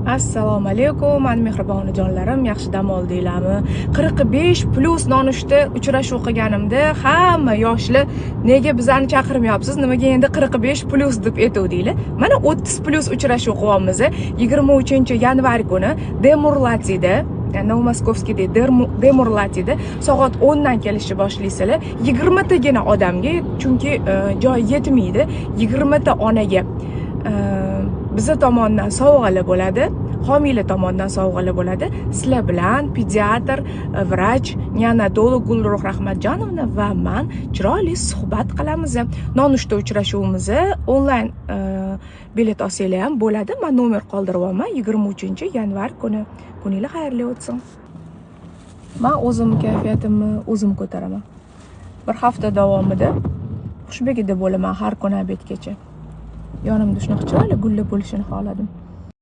Assalomu alaykum, mani mehribon onajonlarim, yaxshi dam oldinglarmi? 45+ nonushta uchrashuv qilganimda hamma yoshli nega bizani chaqirmayapsiz, nimaga endi 45+ deb aytuvdinglar. Mana 30+ uchrashuv qilyapmiz. 23-yanvar kuni Demurlatida, Novomoskovskiyda Demurlatida soat 10 dan kelishni boshlaysizlar. 20 tagina odamga, chunki joy yetmaydi. 20 ta onaga biza tomondan sovg'alar bo'ladi, homiylar tomondan sovg'alar bo'ladi. Sizlar bilan pediatr, vrach, neonatolog Gulruh Rahmatjonovna va man chiroyli suhbat qilamiz. Nonushta uchrashuvimiz onlayn bilet olsanglar ham bo'ladi. Man nomer qoldiryapman 23-yanvar kuni. Kuninglar xayrli o'tsin. Man o'zim kayfiyatimni o'zim ko'taraman. Bir hafta davomida xushbegida bo'laman har kuni обед gacha. Yonimda shunaqa chiroyli gullar bo'lishini xohladim.